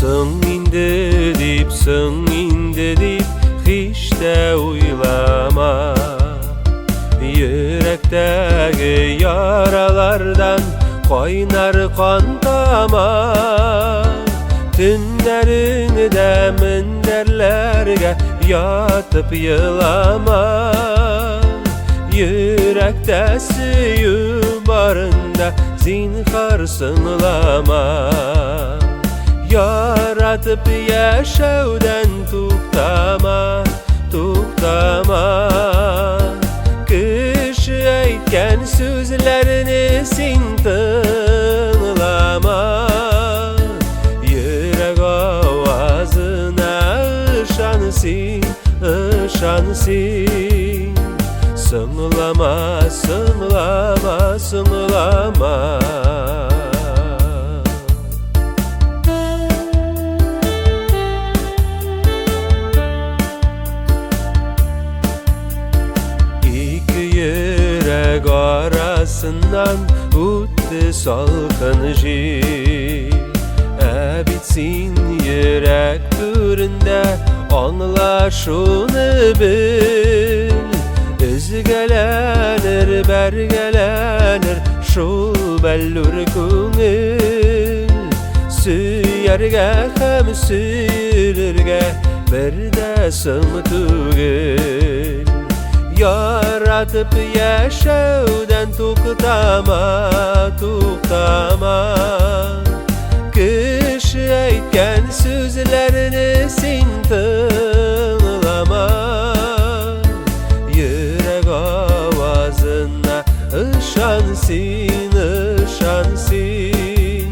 Соң инде дип, соң инде дип һич тә уйлама. Йөрәктәге яралардан кайнар кан тама. Төннәреңдә мендәрләргә ятып елама. Йөрәктә сөю барында зинһар соңлама. Яратып яшәүдән туктама, туктама. Кеше әйткән сүзләрне син тыңлама. Йөрәк авазына ышан син, ышан син. Соңлама, соңлама, соңлама. Ике йөрәк арасыннан үтте салкын җил. Ә бит син йөрәк түрендә аңла шуны бел. Өзгәләнер, бәргәләнер шул бәллүр күңел. Сөяргә һәм сөелергә бер дә соң түгел. Яратып яшәүдән туктама, туктама. Кеше әйткән сүзләрне син тыңлама. Йөрәк авазына ышан син, ышан син.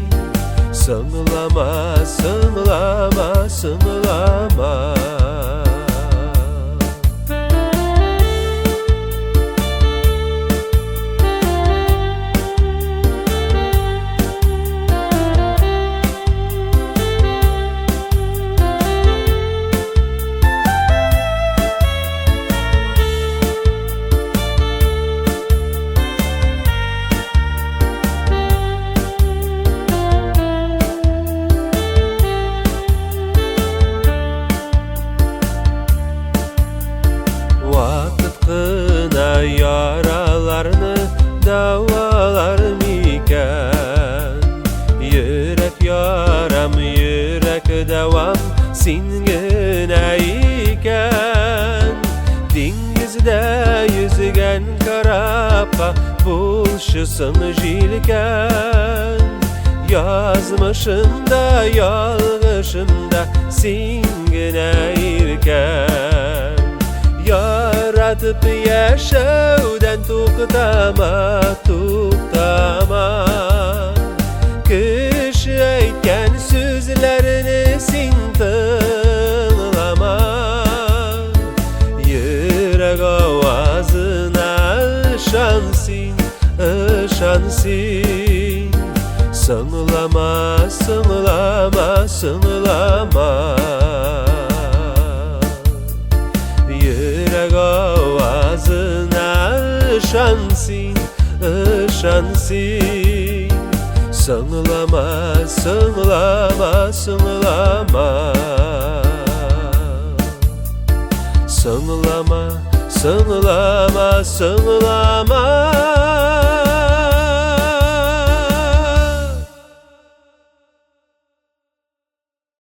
Соңлама, соңлама, соңлама. Вакыт кына яраларны дәвалар микән? Йөрәк ярам, йөрәк дәвам син генә икән. Диңгездә йөзгән корабка булчысың җилкән. Язмышымда, ялгышымда син генә иркәм. Яратып яшәүдән туктама, туктама. Кеше әйткән сүзләрне син тыңлама. Йөрәк авазына ышан син, ышан син. Соңлама, соңлама, соңлама. Йөрәк авазына ышан син, ышан син. Соңлама, соңлама, соңлама. Соңлама, соңлама, соңлама.